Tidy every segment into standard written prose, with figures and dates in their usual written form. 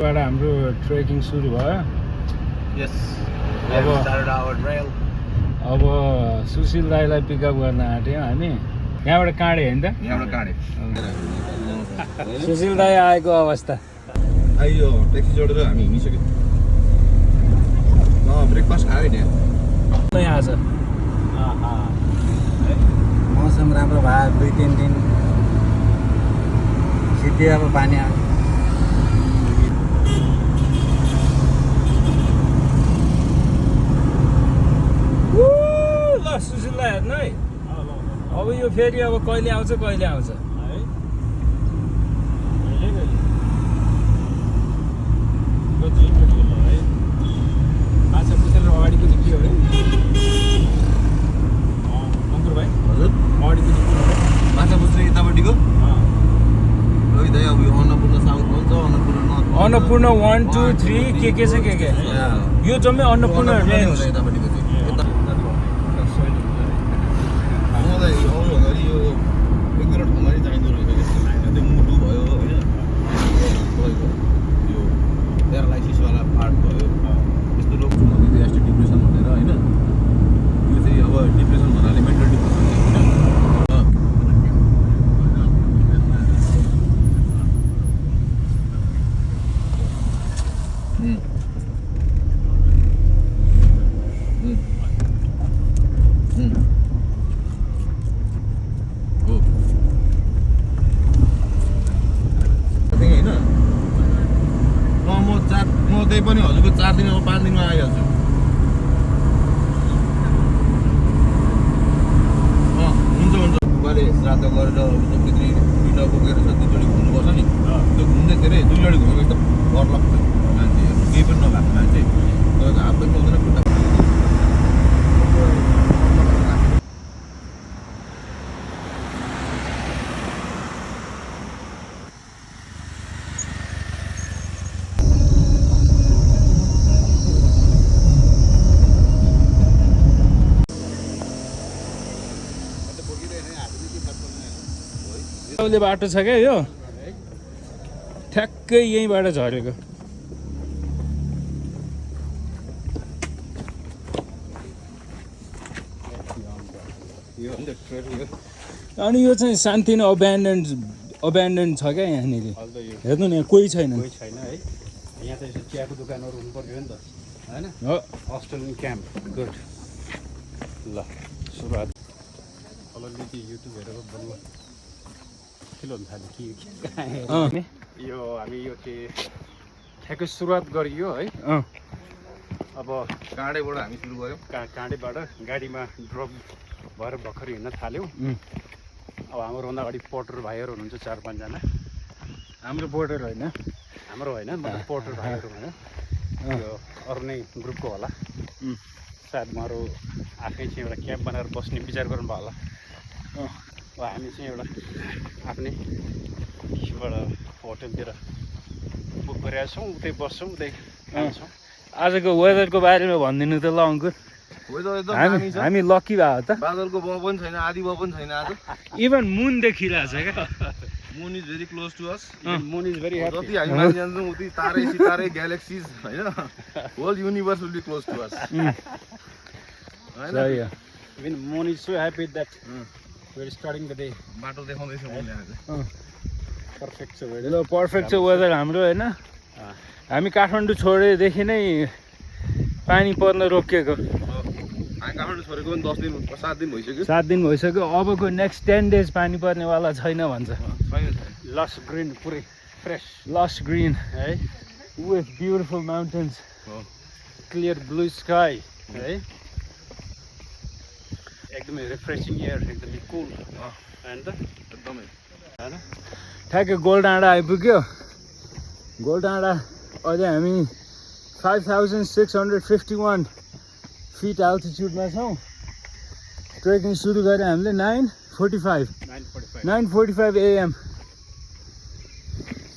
हाम्रो ट्रेकिङ सुरु भयो। Yes. We have started our trail. अब सुशील दाईलाई पिकअप गर्न आँट्यौँ हामी। यहाँबाट काँडे होइन त? यहाँबाट काँडे। सुशील दाई आएको अवस्था। आइयो ट्याक्सी जोडेर हामी हिँडिसक्यौँ। ब्रेकफास्ट खायो नि यहाँ छ। मौसम राम्रो भयो 2-3 दिन सिधै अब पानी आयो। ल सुशीललाई हेर्नु है। अब यो फेरि अब कहिले आउँछ कहिले आउँछ माछा पुछेर अगाडिको चाहिँ के हो अरे अङ्कुर भाइ? हजुर अगाडिको चाहिँ के हो अरे? माछा पुछ्रे यतापट्टिको अब यो अन्नपूर्ण साउथमा हुन्छ अन्नपूर्ण 1 2 3 के छ के यो जम्मै अन्नपूर्ण रेन्ज यतापट्टिको चाहिँ मलाई अरूभन्दा यो एक दुईवटा ठाउँमा चाहिँ चाहिँदो रहेछ कि त्यो मुटु भयो होइन तपाईँको यो प्यारालाइसिसवाला पार्ट भयो यस्तो रोग एस्टिक डिप्रेसन भनेर होइन यो चाहिँ अब डिप्रेसन भन्नाले मेन्टल डिप्रेसन होइन त्यही पनि हजुरको 4 दिन 5 दिनमा आइहाल्छु हुन्छ उहाँले रात गरेर त्यति दुईवटा बोकेर छ 2 जोडी घुम्नुपर्छ नि त्यो घुम्दै धेरै 2 जोडी घुमेको एकदम डर लाग्छ मान्छेहरू केही पनि नभएको मान्छे तपाईँको हात पनि पाउँदैन खुट्टा बाटो छ क्या यो ठ्याक्कै यहीँबाट झरेको। अनि यो चाहिँ सान्तिनो अब्यान्डन छ क्या यहाँनिर हेर्नु नि यहाँ कोही छैन है यहाँ त यसो चियाको दोकानहरू हुनु पर्यो नि त होइन अस्ट्रेलियन क्याम्प गुड ल सुरुवात अलरेडी युट्युब हेरेर बल्ल खिलाउनु थाल्यो के यो हामी यो के ठ्याक्कै सुरुवात गरियो है अब काँडेबाट हामी सुरु गऱ्यौँ काँडेबाट गाडीमा ड्रप भएर भर्खर हिँड्न थाल्यौँ अब हाम्रो अगाडि पोर्टर भाइहरू हुनुहुन्छ 4-5 जना हाम्रो बोर्डर होइन हाम्रो होइन मतलब पोर्टर भाइहरू होइन यो अरू नै ग्रुपको होला सायद उहाँहरू आफै चाहिँ एउटा क्याम्प बनाएर बस्ने विचार गर्नुभयो होला अब हामी चाहिँ एउटा आफ्नै बाट होटलतिर बुक गरेका छौँ उतै बस्छौँ उतै खान्छौँ। आजको वेदरको बारेमा भनिदिनु त ल अङ्कुर। हामी लकी भयो त बादलको ब पनि छैन आधी ब पनि छैन आज इभन मुन देखिरहेछ क्या moon is very close to us moon is very happy जति हामी माथि जान्छौँ उति तारै सितारै ग्यालेक्सिज होइन whole universe will be close to us होइन even moon is so happy that we are starting the day बाटो देखाउँदैछ मैले आज पर्फेक्ट छ वेदर ल पर्फेक्ट छ वेदर हाम्रो होइन। हामी काठमाडौँ छोडेदेखि नै पानी पर्न रोकिएको काठमाडौँ छोडेको पनि 10 दिन 7 दिन भइसक्यो 7 दिन भइसक्यो। अबको नेक्स्ट 10 डेज पानी पर्नेवाला छैन भन्छ। लस ग्रिन पुरै फ्रेस लस ग्रिन है with beautiful mountains clear blue sky है एकदमै रिफ्रेसिङ एयर एकदमै कुल होइन त एकदमै होइन ठ्याक्कै गोलडाँडा आइपुग्यो। गोलडाँडा अहिले हामी 5651 फिट अल्टिट्युडमा छौँ। ट्रेकिङ सुरु गरेँ हामीले 9:45 AM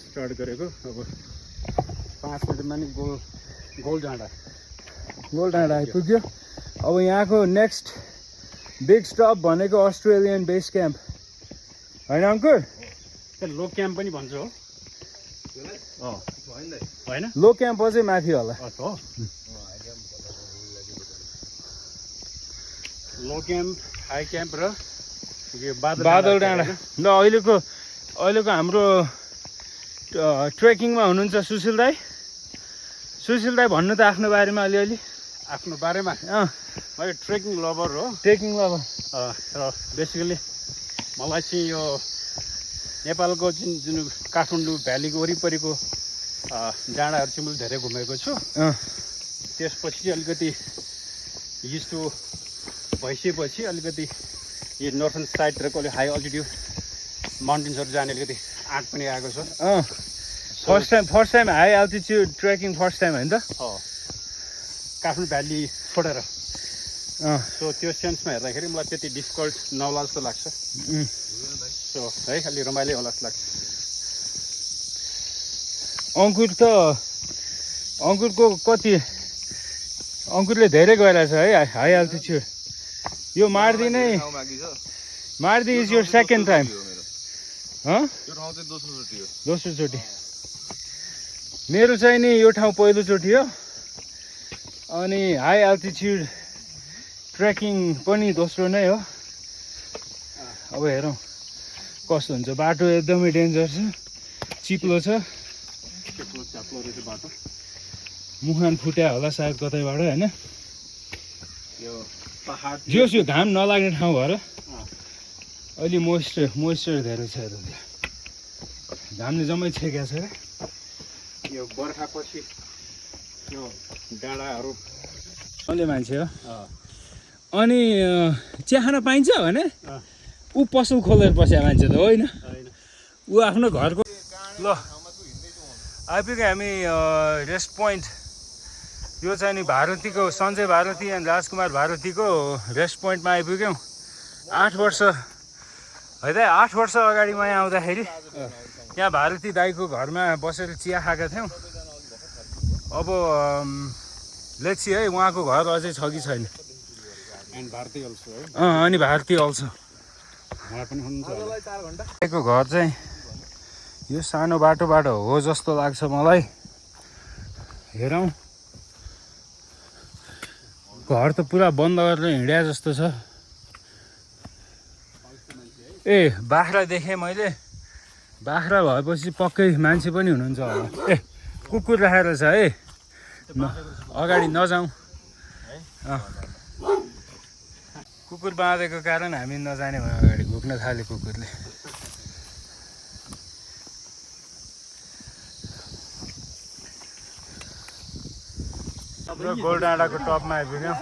स्टार्ट गरेको अब 5 मिनटमा नि गोलडाँडा आइपुग्यो। अब यहाँको नेक्स्ट बिग स्टप भनेको अस्ट्रेलियन बेस क्याम्प होइन अङ्कुर? लो क्याम्प पनि भन्छ हो होइन लो क्याम्प चाहिँ माथि होला। हो लो क्याम्प हाई क्याम्प र यो बादल डाँडा। ल अहिलेको हाम्रो ट्रेकिङमा हुनुहुन्छ सुशील दाई। सुशील दाई भन्नु त आफ्नो बारेमा अलिअलि। आफ्नो बारेमा म यो ट्रेकिङ लभर हो। ट्रेकिङ लभर र बेसिकली मलाई चाहिँ यो नेपालको जुन काठमाडौँ भ्यालीको वरिपरिको डाँडाहरू चाहिँ मैले धेरै घुमेको छु। त्यसपछि अलिकति यस्तो भइसकेपछि अलिकति यो नर्थन साइडतिरको अलिक हाई अल्टिट्युड माउन्टेन्सहरू जाने अलिकति आँट पनि आएको छ। First time high altitude trekking first time होइन त? काठमाडौँ भ्याली छोडेर। सो त्यो सेन्समा हेर्दाखेरि मलाई त्यति डिफिकल्ट नहोला जस्तो लाग्छ। सो है अलि रमाइलो होला जस्तो लाग्छ। अङ्कुरको कति अङ्कुरले धेरै गइरहेछ है हाई अल्टिट्युड। यो Mardi is your second time? दोस्रो चोटि। मेरो चाहिँ नि यो ठाउँ पहिलोचोटि हो। अनि हाई अल्टिट्युड ट्रेकिङ पनि दोस्रो नै हो। अब हेरौँ कस्तो हुन्छ। बाटो एकदमै डेन्जर छ, चिप्लो छ। बाटो मुहान फुट्या होला सायद कतैबाट होइन। यो पहाड जोस् यो घाम नलाग्ने ठाउँ भएर अहिले मोइस्चर धेरै छ यता। घामले जम्मै छेकेको छ। यो बर्खापछि यो डाँडाहरू अन्य मान्छे हो। अनि चिया खान पाइन्छ भने ऊ पसल खोलेर बसेको मान्छे त होइन। ऊ आफ्नो घरको। ल आइपुग्यो हामी रेस्ट पोइन्ट। यो चाहिँ नि भारतीको सञ्जय भारती एन्ड राजकुमार भारतीको रेस्ट पोइन्टमा आइपुग्यौँ। 8 वर्ष है त 8 वर्ष अगाडि म यहाँ आउँदाखेरि यहाँ भारती दाईको घरमा बसेर चिया खाएका थियौँ। अब लेट्स सी है उहाँको घर अझै छ कि छैन। एन्ड भारती अल्सो है। अनि भारती अल्सो उहाँ पनि हुनुहुन्छ। दाईको घर चाहिँ यो सानो बाटोबाट हो जस्तो लाग्छ मलाई। हेरौँ घर त पुरा बन्द गरेर हिँड्या जस्तो छ। ए बाख्रा देखेँ मैले। बाख्रा भएपछि पक्कै मान्छे पनि हुनुहुन्छ होला। ए कुकुर राखेर छ है। अगाडि नजाउँ। कुकुर बाँधेको कारण हामी नजाने भयो। अगाडि घुक्न थाल्यो कुकुरले। गोलडाँडाको टपमा आइपुग्यौँ।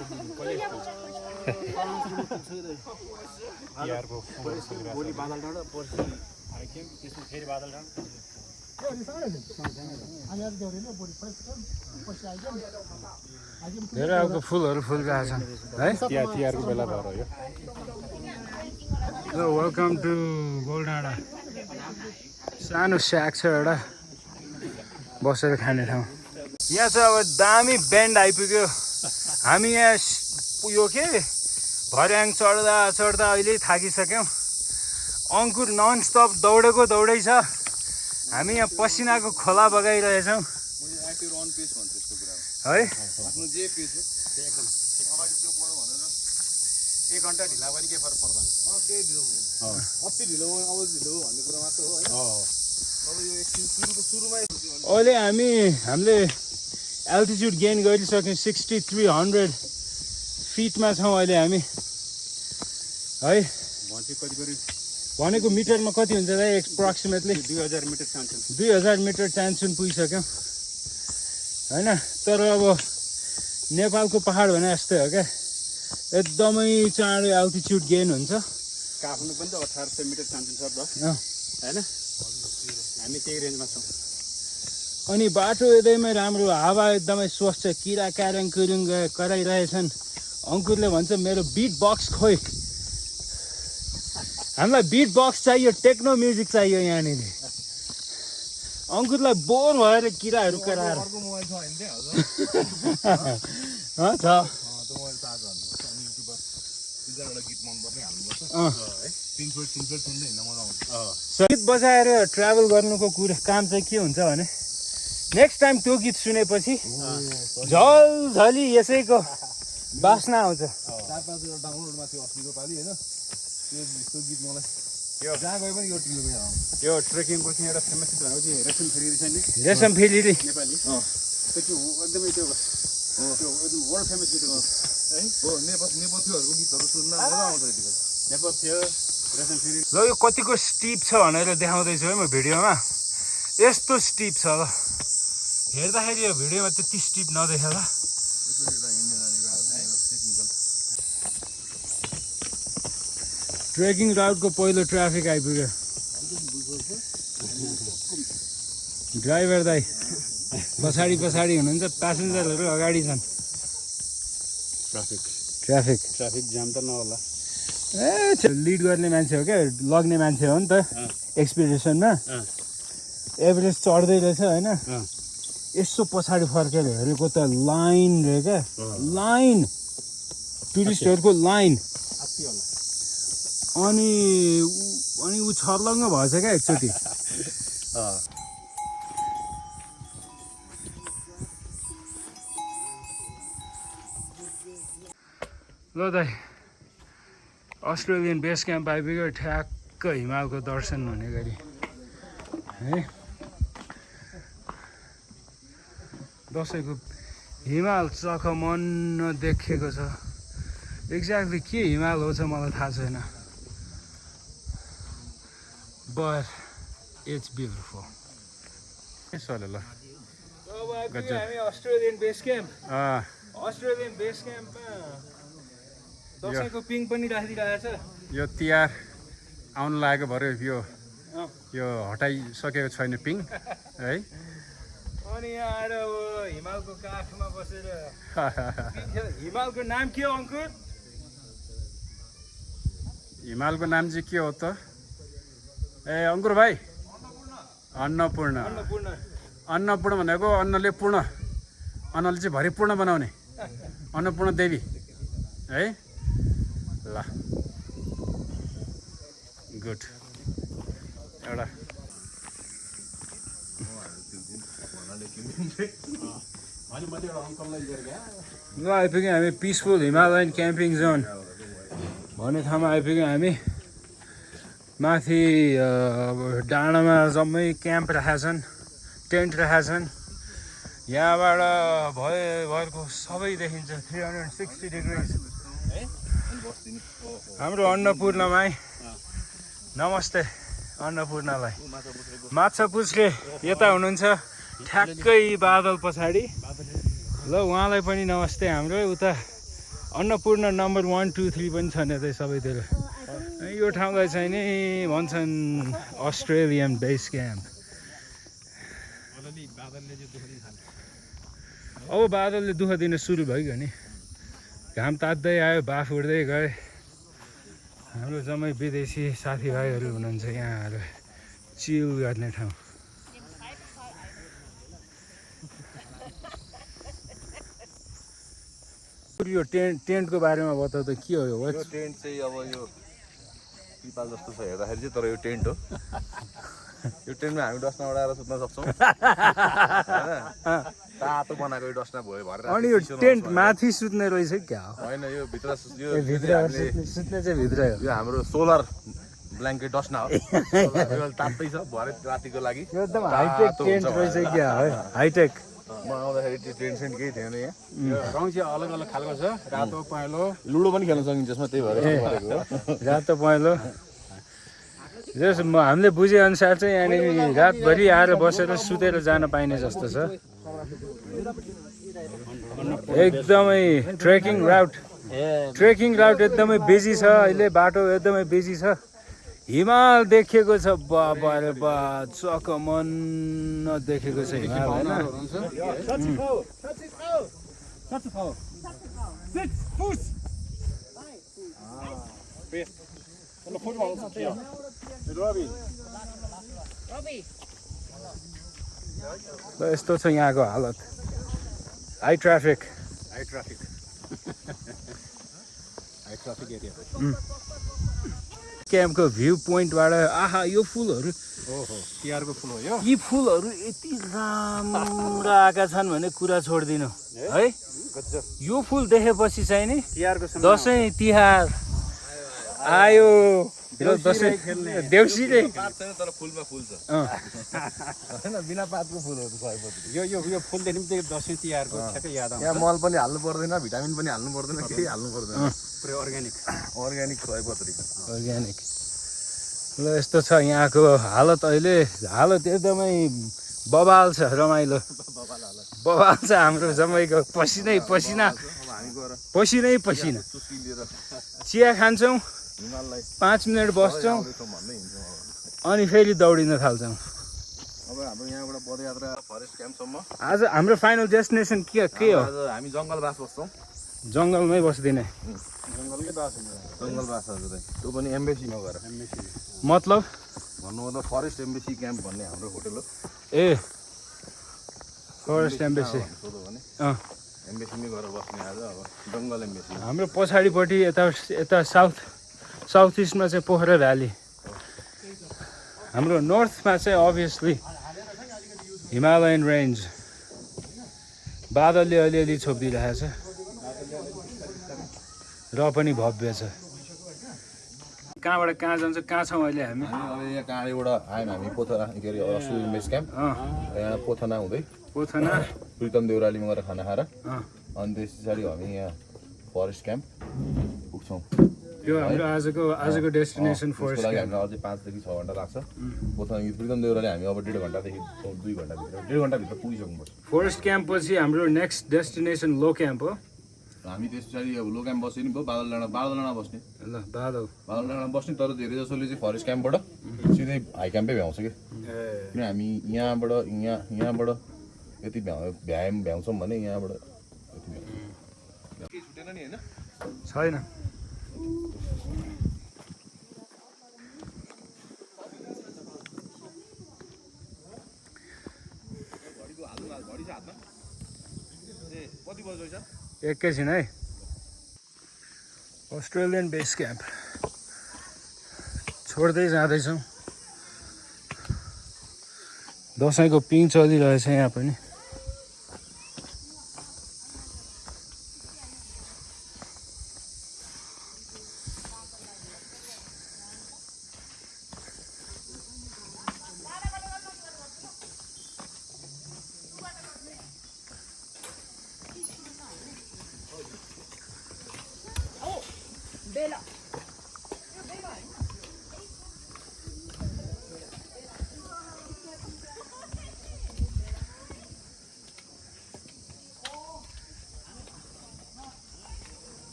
धेरै खालको फुलहरू फुलिरहेको छन् है। तिहारको बेला भएर यो वेलकम टु गोलडाँडा। सानो स्याक छ एउटा बसेर खाने ठाउँ। यहाँ चाहिँ अब दामी बेन्ड आइपुग्यो। हामी यहाँ यो के भर्याङ चढ्दा अहिले थाकिसक्यौँ। अङ्कुर ननस्टप दौडेको दौडै छ। हामी यहाँ पसिनाको खोला बगाइरहेछौँ है। 1 घन्टा ढिला पनि के फरक पर्दैन। अहिले हामीले एल्टिट्युड गेन गरिसक्यौँ। 6300 फिटमा छौँ अहिले हामी है। भनेको मिटरमा कति हुन्छ त एप्रोक्सिमेटली 2000 मिटर चाहन्छन्। 2000 मिटर चाहन्छन् पुगिसक्यौँ होइन। तर अब नेपालको पहाड भने यस्तै हो क्या। एकदमै चाँडो एल्टिट्युड गेन हुन्छ। काठमाडौँ पनि त 1800 मिटर चाहन्छन् सर होइन। हामी त्यही रेन्जमा छौँ। अनि बाटो एकदमै राम्रो, हावा एकदमै स्वच्छ, किरा क्यारङ कुरुङ कराइरहेछन्। अङ्कुरले भन्छ मेरो बिट बक्स खोइ। हामीलाई बिट बक्स चाहियो, टेक्नो म्युजिक चाहियो यहाँनिर। अङ्कुरलाई बोर भएर किराहरू कराएर गीत बजाएर ट्राभल गर्नुको कुरा काम चाहिँ के हुन्छ भने नेक्स्ट टाइम त्यो गीत सुनेपछि झलझली यसैको बास्ना आउँछ। 4-5 डाउनलोडमा थियो अस्तिको पालि होइन त्यो गीत मलाई जहाँ गए पनि यो ट्रिलको यो ट्रेकिङको चाहिँ एउटा फेमस गीत भनेको चाहिँ रेसम फेरि छ नि रेसम फेरि नेपाली त्यो एकदमै त्यो एकदम वर्ल्ड फेमस गीत हो है। हो नेपथ्यहरूको गीतहरू सुन्न मजा आउँछ यतिको। नेपथ्य रेसम फेरि ल यो कतिको स्टिप छ भनेर देखाउँदैछु है म भिडियोमा। यस्तो स्टिप छ ल, हेर्दाखेरि यो भिडियोमा त्यति स्टिप नदेखाला। ट्रेकिङ राउटको पहिलो ट्राफिक आइपुग्यो। ड्राइभर दाइ पछाडि हुनुहुन्छ, प्यासेन्जरहरू अगाडि छन्। ट्राफिक जाम त नहोला। ए लिड गर्ने मान्छे हो क्या, लग्ने मान्छे हो नि त एक्सपिडिसनमा। एभरेज चढ्दै रहेछ होइन, यसो पछाडि फर्केर हेरेको त लाइन रह्यो क्या, लाइन टुरिस्टहरूको लाइन। अनि ऊ छर्लङ्ग भएछ क्या एकचोटि। ल दाइ अस्ट्रेलियन बेस क्याम्प आइपुग्यो, ठ्याक्क हिमालको दर्शन हुने गरी है। दसैँको हिमाल चकमन्न देखेको छ। एक्ज्याक्टली के हिमाल हो चाहिँ मलाई थाहा छैन, बट इट्स ब्युटिफुल। ल हामी Australian base camp. Australian base क्याम्पमा दसैँको पिङ पनि राखिदिइरहेको छ। यो तिहार आउनु लागेको भरे यो हटाइसकेको छैन पिङ है। अनि यहाँ आएर अब हिमालको काठमा बसेर हिमालको नाम के हो अङ्कुर? हिमालको नाम चाहिँ के हो त? ए अङ्कुर भाइ, अन्नपूर्ण भनेको अन्नले पूर्ण, अन्नले चाहिँ भरिपूर्ण बनाउने अन्नपूर्ण देवी है। ल गुड। एउटा ल आइपुग्यौँ हामी पिसफुल हिमालयन क्याम्पिङ जोन भन्ने ठाउँमा आइपुग्यौँ हामी। माथि डाँडामा जम्मै क्याम्प राखेका छन्, टेन्ट राखेका छन्। यहाँबाट भएको सबै देखिन्छ 360 डिग्री। हाम्रो अन्नपूर्णमाई नमस्ते। अन्नपूर्णलाई माछा पुछ्रे यता हुनुहुन्छ ठ्याक्कै बादल पछाडि। ल उहाँलाई पनि नमस्ते। हाम्रो उता अन्नपूर्ण नम्बर 1, 2, 3 पनि छन् यतै सबैतिर। यो ठाउँलाई चाहिँ नि भन्छन् अस्ट्रेलियन बेस क्याम्प। अब बादलले दुःख दिन सुरु भइगयो नि, घाम तात्दै आयो, बाफ उड्दै गए। हाम्रो जम्मै विदेशी साथीभाइहरू हुनुहुन्छ यहाँ आएर चिल गर्ने ठाउँ। यो टेन्टको बारेमा बताउ त, के हो यो? यो टेन्ट चाहिँ अब यो पिपाल जस्तो छ हेर्दाखेरि चाहिँ, तर यो टेन्ट हो। यो टेन्टमा हामी डस्ना उडाएर सुत्न सक्छौँ होइन, तातो बनाएको यो डस्ना भयो भएर। अनि यो टेन्ट माथि सुत्ने रहेछ क्या? होइन, यो भित्र सुत्ने चाहिँ भित्र हो। यो हाम्रो सोलर ब्ल्याङ्केट डस्ना हो। तातै छ भरे रातिको लागि। यो एकदम हाइटेक टेन्ट रहेछ क्या? हाइटेक। म आउँदाखेरि त्यो टेन्ट सेन्ट केही थिएन यहाँ। रङ चाहिँ अलग अलग खालको छ, रातो पहेँलो। लुडो पनि खेल्न सकिन्छ यसमा, त्यही भएर रातो पहेँलो। जस हामीले बुझेअनुसार चाहिँ यहाँनिर रातभरि आएर बसेर सुतेर जान पाइने जस्तो छ। एकदमै ट्रेकिङ राउट एकदमै बिजी छ अहिले, बाटो एकदमै बिजी छ। हिमाल देखेको छ, बाबा रे बा, चकमन्न देखेको छ हिमाल होइन। यस्तो छ यहाँको हालत, हाई ट्राफिक एरिया। क्याम्पको भ्यू पोइन्टबाट आहा यो फुलहरू ओहो तिहारको फुल हो यो यी फुलहरू यति राम्रा आएका छन् भने कुरा छोड्दिनु है गजब यो फुल देखेपछि चाहिँ नि तिहारको दसैँ तिहार आयो र दसैँ देउसीले पात छैन तर फुलमा फुल छ हैन बिना पातको फुलहरू सयपत्री यो यो यो फुल देख्ने बित्तिकै दसैँ तिहारको ठ्याक्कै याद आउँछ यहाँ मल पनि हाल्नु पर्दैन भिटामिन पनि हाल्नु पर्दैन केही हाल्नु पर्दैन पुरै अर्ग्यानिक अर्ग्यानिक सयपत्री अर्ग्यानिक ल यस्तो छ यहाँको हालत अहिले हालत एकदमै बबाल छ रमाइलो बबाल छ हाम्रो जम्मैको पसिनै पसिना अब हामी गएर पसिनै पसिना चुस्की लिएर चिया खान्छौँ हिमाललाई 5 मिनट बस्छौँ आउँदैछौँ भन्दै हिँड्छौँ अनि फेरि दौडिन थाल्छौँ अब हाम्रो यहाँबाट पदयात्रा फरेस्ट क्याम्पसम्म आज हाम्रो फाइनल डेस्टिनेसन के हो आज हामी जङ्गलबास बस्छौँ जङ्गलमै बस्दिने जङ्गलकै बास हुन्छ जङ्गलबास हजुर त्यो पनि एम्बेसीमा गएर मतलब भन्नु मतलब फरेस्ट एम्बेसी क्याम्प भन्ने हाम्रो होटल हो ए फरेस्ट एम्बेसी सोध्यो भने अँ एम्बेसीमै गएर बस्ने आज अब जङ्गल एम्बेसी हाम्रो पछाडिपट्टि यता साउथ इस्टमा चाहिँ पोखरा भ्याली हाम्रो नर्थमा चाहिँ अभियसली हिमालयन रेन्ज बादलले अलिअलि छोपिदिइरहेको छ र पनि भव्य छ कहाँबाट कहाँ जान्छ कहाँ छौँ अहिले हामी अब यहाँ काँडीबाट आयौँ हामी पोथना के अरे अस्ट्रेलियन बेस क्याम्प यहाँ पोथना हुँदै पोथना प्रितम देउरालीमा गएर खाना खाएर अँ अनि त्यस पछाडि हामी यहाँ फरेस्ट क्याम्प पुग्छौँ यो हाम्रो आजको डेस्टिनेसन त्यसको फरेस्ट लागि हामीलाई अझै 5 देखि 6 घन्टा लाग्छ पोथना प्रितम देउराली हामी अब 1.5 घन्टादेखि 2 घन्टाभित्र 1.5 घन्टाभित्र पुगिसक्नुपर्छ फरेस्ट क्याम्प पछि हाम्रो नेक्स्ट डेस्टिनेसन लो क्याम्प हो हामी त्यस पछाडि अब लो क्याम्प बस्यो नि भयो बादल बस्ने ल बादल डाँडा बस्ने तर धेरै जसोले चाहिँ फरेस्ट क्याम्पबाट सिधै हाई क्याम्पै भ्याउँछ कि किन हामी यहाँबाट यति भ्याउँछौँ भने यहाँबाट यति भ्याउँछौँ छुटेन नि होइन छैन घडी छ हातमा ए कति बज्यो रहेछ एकैछिन है अस्ट्रेलियन बेस क्याम्प छोड्दै जाँदैछौँ दसैँको पिङ चलिरहेछ यहाँ पनि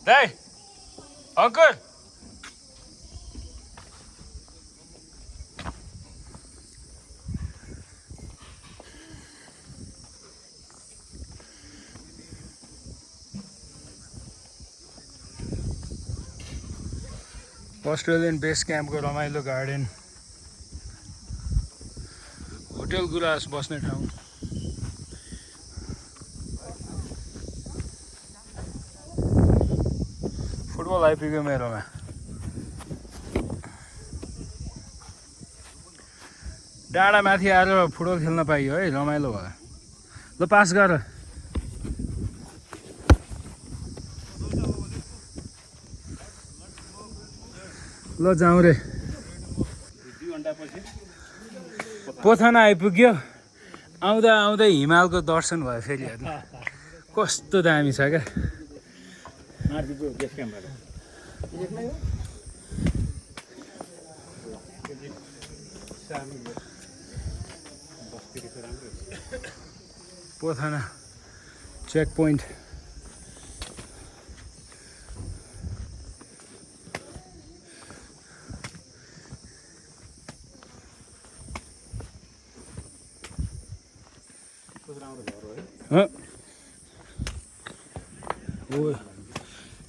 Hey, uncle. अस्ट्रेलियन बेस क्याम्पको रमाइलो गार्डन होटल गुराँस बस्ने ठाउँ फुटबल आइपुग्यो मेरोमा डाँडा माथि आएर फुटबल खेल्न पाइयो है रमाइलो भयो ल पास गर ल जाउँ रे 2 घन्टापछि पोथना आइपुग्यो आउँदा आउँदै हिमालको दर्शन भयो फेरि हेर्नु कस्तो दामी छ क्या मार्केटको बेस क्याम्पबाट पोथना चेक पोइन्ट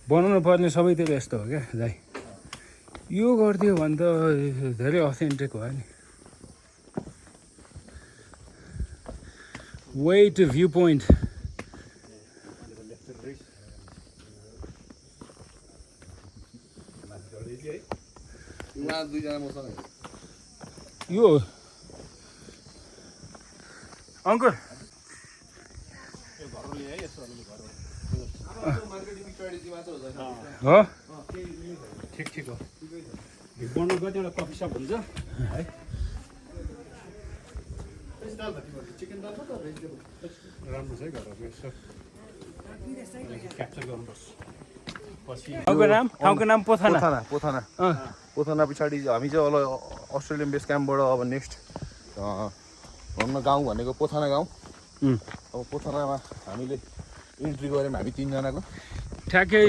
बनाउनु पर्ने सबैतिर यस्तो हो क्या दाइ यो गरिदियो भने त धेरै अथेन्टिक भयो नि वे टु भ्यू पोइन्ट यो अङ्कल हो ठिक ठिक हो बनाउनु गयो एउटा कफी सप हुन्छ है राम्रो छ है घरहरू यसो क्याप्चर गर्नुपर्छ पछि ठाउँको नाम पोथाना पोथाना पछाडि हामी चाहिँ अब अस्ट्रेलियन बेस क्याम्पबाट अब नेक्स्ट भन्न गाउँ भनेको पोथाना गाउँ अब पोथानामा हामीले इन्ट्री गऱ्यौँ हामी 3 जनाको ठ्याक्कै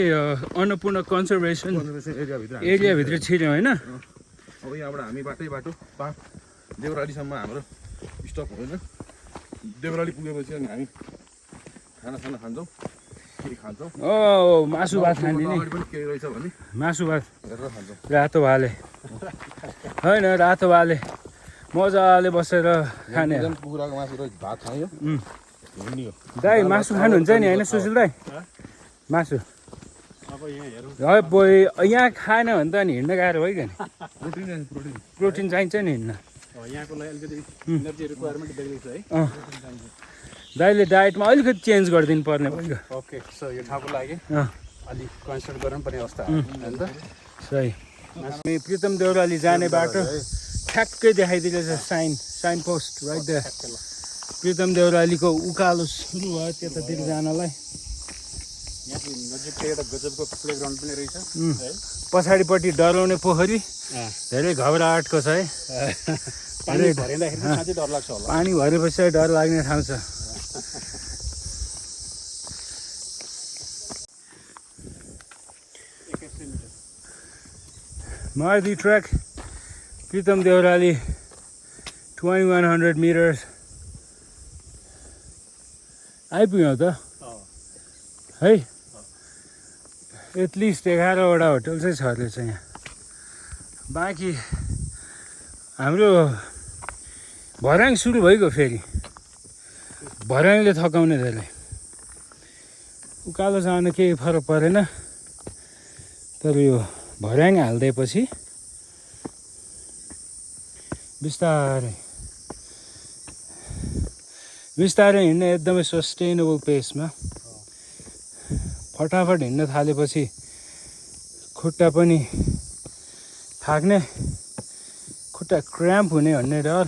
अन्नपूर्ण कन्जर्भेसन एरियाभित्र छिर्यौँ होइन अब यहाँबाट हामी बाटो देउरालीसम्म हाम्रो स्टप होइन देउराली पुगेपछि अनि हामी खाना खान्छौँ के खान्छौँ मासु भात खाँदिने पनि केही रहेछ भने मासु भात हेरेर खान्छौँ रातो भाले होइन रातो भाले मजाले बसेर खाने कुखुराको मासु र भात खायो हुने हो दाइ मासु खानुहुन्छ नि होइन सुशील दाइ मासु अब यहाँ हेरौँ यहाँ खाएन भने त अनि हिँड्न गाह्रो भयो क्या प्रोटिन चाहिन्छ नि हिँड्न यहाँको लागि अलिकति इनर्जी रिक्वायरमेन्ट बेग्लै छ है दाइले डायटमा अलिकति चेन्ज गरिदिनु पर्ने भयो ओके सो यो ठाउँको लागि अलिक कन्सिडर गर्नुपर्ने अवस्था होइन त सही हामी प्रितम देउराली जाने बाटो ठ्याक्कै देखाइदिँदैछ sign post right the Pritam देउरालीको उकालो सुरु भयो त्यतातिर जानलाई यहाँ नजिकै एउटा गजबको प्लेग्राउन्ड पनि रहेछ है पछाडिपट्टि डराउने पोखरी धेरै घबराहटको छ है पानी भरिँदाखेरि साँच्चै डर लाग्छ होला पानी भरेपछि डर लाग्ने ठाउँ छ मारुति ट्र्याक प्रितम देउराली 2100 मिटर्स आइपुग्यौँ त है एटलिस्ट 11वटा होटल चाहिँ छँदैछ यहाँ बाँकी हाम्रो भर्याङ सुरु भइगयो फेरि भर्याङले थकाउने त्यसलाई उकालो जानु केही फरक परेन तर यो भर्याङ हालिदिएपछि बिस्तारै हिँड्ने एकदमै सस्टेनेबल पेसमा फटाफट हिँड्न थालेपछि खुट्टा पनि थाक्ने खुट्टा क्र्याम्प हुने भन्ने डर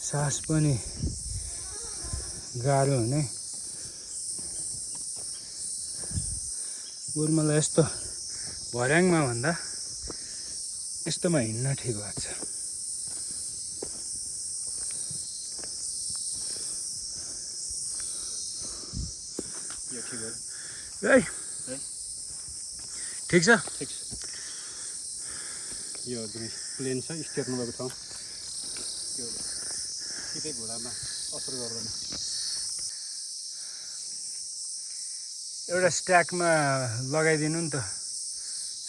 सास पनि गाह्रो हुने बरु मलाई यस्तो भर्याङमा भन्दा यस्तोमा हिँड्न ठिक लाग्छ है ठिक छ यो प्लेन छ स्टेयर नभएको ठाउँ त्यो सिधै घोडामा असर गर्दैन एउटा स्ट्याकमा लगाइदिनु नि त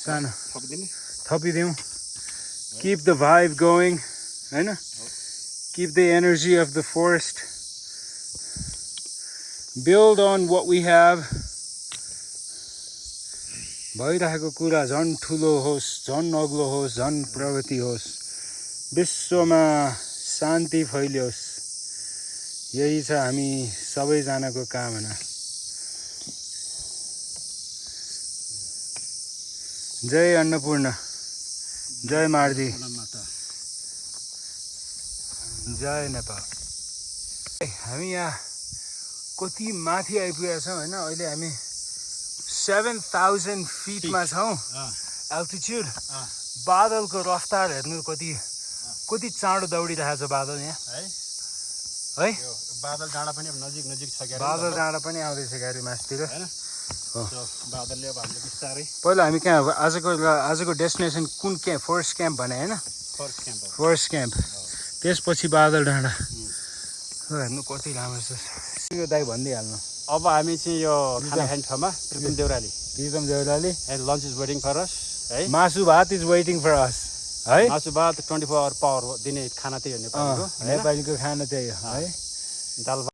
सानो थपिदिउँ किप द भाइब गोइङ होइन keep the energy of the forest build on what we have भइरहेको कुरा झन् ठुलो होस् झन् अग्लो होस् झन् प्रगति होस् विश्वमा शान्ति फैलियोस् यही छ हामी सबैजनाको कामना जय अन्नपूर्ण जय मार्दी जय नेपाल हामी यहाँ कति माथि आइपुगेका छौँ होइन अहिले हामी 7,000 फिटमा छौँ एल्टिट्युड बादलको रफ्तार हेर्नु कति चाँडो दौडिरहेको छ बादल यहाँ है बादल डाँडा पनि नजिक छ बादल डाँडा पनि आउँदैछ गाडी मासतिर बादलले अब हामीले बिस्तारै पहिला हामी कहाँ आजको डेस्टिनेसन कुन क्याम्प फर्स्ट क्याम्प भने होइन फर्स्ट क्याम्प त्यसपछि बादल डाँडा हेर्नु कति राम्रो छ यो दाइ भनिदिइहाल्नु अब हामी चाहिँ यो खाना खाने ठाउँमा Pritam Deurali and lunch is waiting for us है मासु भात इज वेटिङ फर अस है मासु भात 24 आवर पावर दिने खाना त्यही हो नेपालीको नेपालीको खाना त्यही हो है दाल